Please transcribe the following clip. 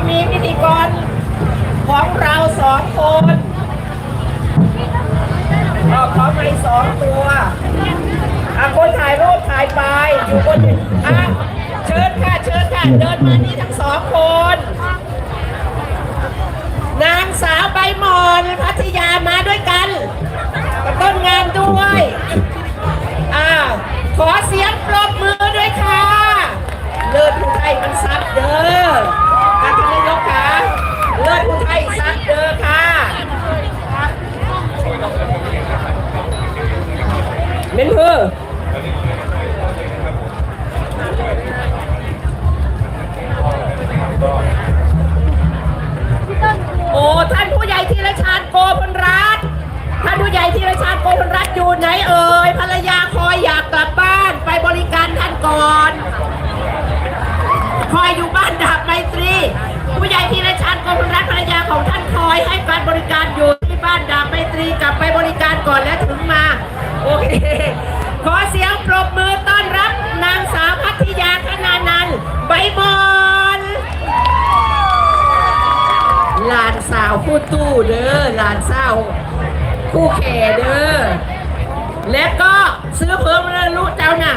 ມີພິທີກອນຂອງເຮົາສອງຄົນ ເອີ ຂໍໄມສອງຕົວ ອ່າ ຄົນຖ່າຍຮູບຖ່າຍໄປຢູ່ບົນ ອ່າ ເຊີນຄ່ະ ເຊີນຄ່ະ ເດີນມານີ້ທັງສອງຄົນ. ນາງສາວໃບໝອນ ພັດທະຍາ ມາດ້ວຍກັນ ກັບຕົ້ນງານດ້ວຍ. ອ່າ ຂໍສຽງປົບມືດ້ວຍຄ່ະ. ເລີດຜູ້ໄທມັນຊັບເດີ ທ່ານນາຍົກຂາ ເລີດຜູ້ໄທຊັບເດີຄ່ະ ແມ່ນເພີ. ໂອ້ ທ່ານຜູ້ໃຫຍ່ທີລະຊານ ໂກພົນລັດ ທ່ານຜູ້ໃຫຍ່ທີລະຊານ ໂກພົນລັດ ຢູ່ໃນເອີຍ? ພັນລະຍາຂ້ອຍຢາກກັບບ້ານໄປບໍລິການທ່ານກ່ອນ ຂ້ອຍຢູ່ບ້ານດາບໄມຕຣີ. ຜູ້ໃຫຍ່ທີລະຊານ ໂກພົນລັດ ພັນລະຍາຂອງທ່ານຂ້ອຍໃຫ້ການບໍລິການຢູ່ທີ່ບ້ານດາບໄມຕຣີ ກັບໄປບໍລິການກ່ອນແລ້ວເຖິງມາ. ໂອເຄ ຂໍສຽງປົບມືຕ້ອນຮັບນາງສາວພັດທະຍາ ຄະນະນັນ ໃບໝອນ ຫຼານສາວຄູຕູ້ເດີ ຫຼານສາວຄູແຂເດີ ແລະກໍຊື້ເພີ່ມເລີຍລູກເຈົ້ານະ.